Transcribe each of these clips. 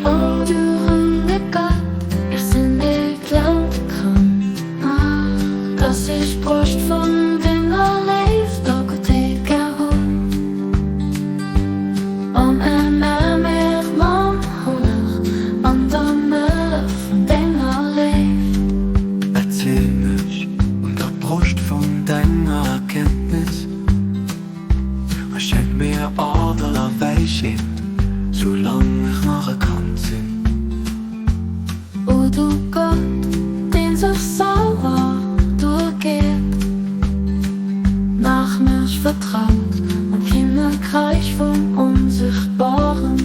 O du runde Gott, ech sinn ee klengt Kand, dat ech bräucht vun denger Léift a Guttheet gär hunn. An ëmmer mech mam Honger an der Mëllech vun denger Léift. Erziel mech un der Broscht vun denger Erkenntnis. A schenk mir Adel a Wäisheet, soulang ech nach e Kand sinn. O du Gott, deen sech selwer duergeet, maach mech vertraut mam Kinnekräich vum Onsichtbaren.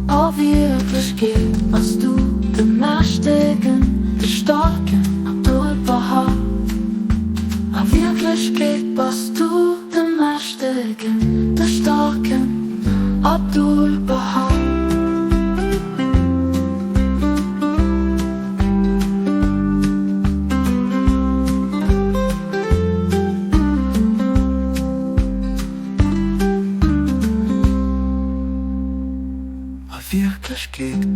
A Wierklechkeet bass du de Mächtegen, de Staarken, Abdul-Bahá. A Wierklechkeet bass du de Mächtegen, de Staarken, Abdul-Bahá. A Wierklechkeet.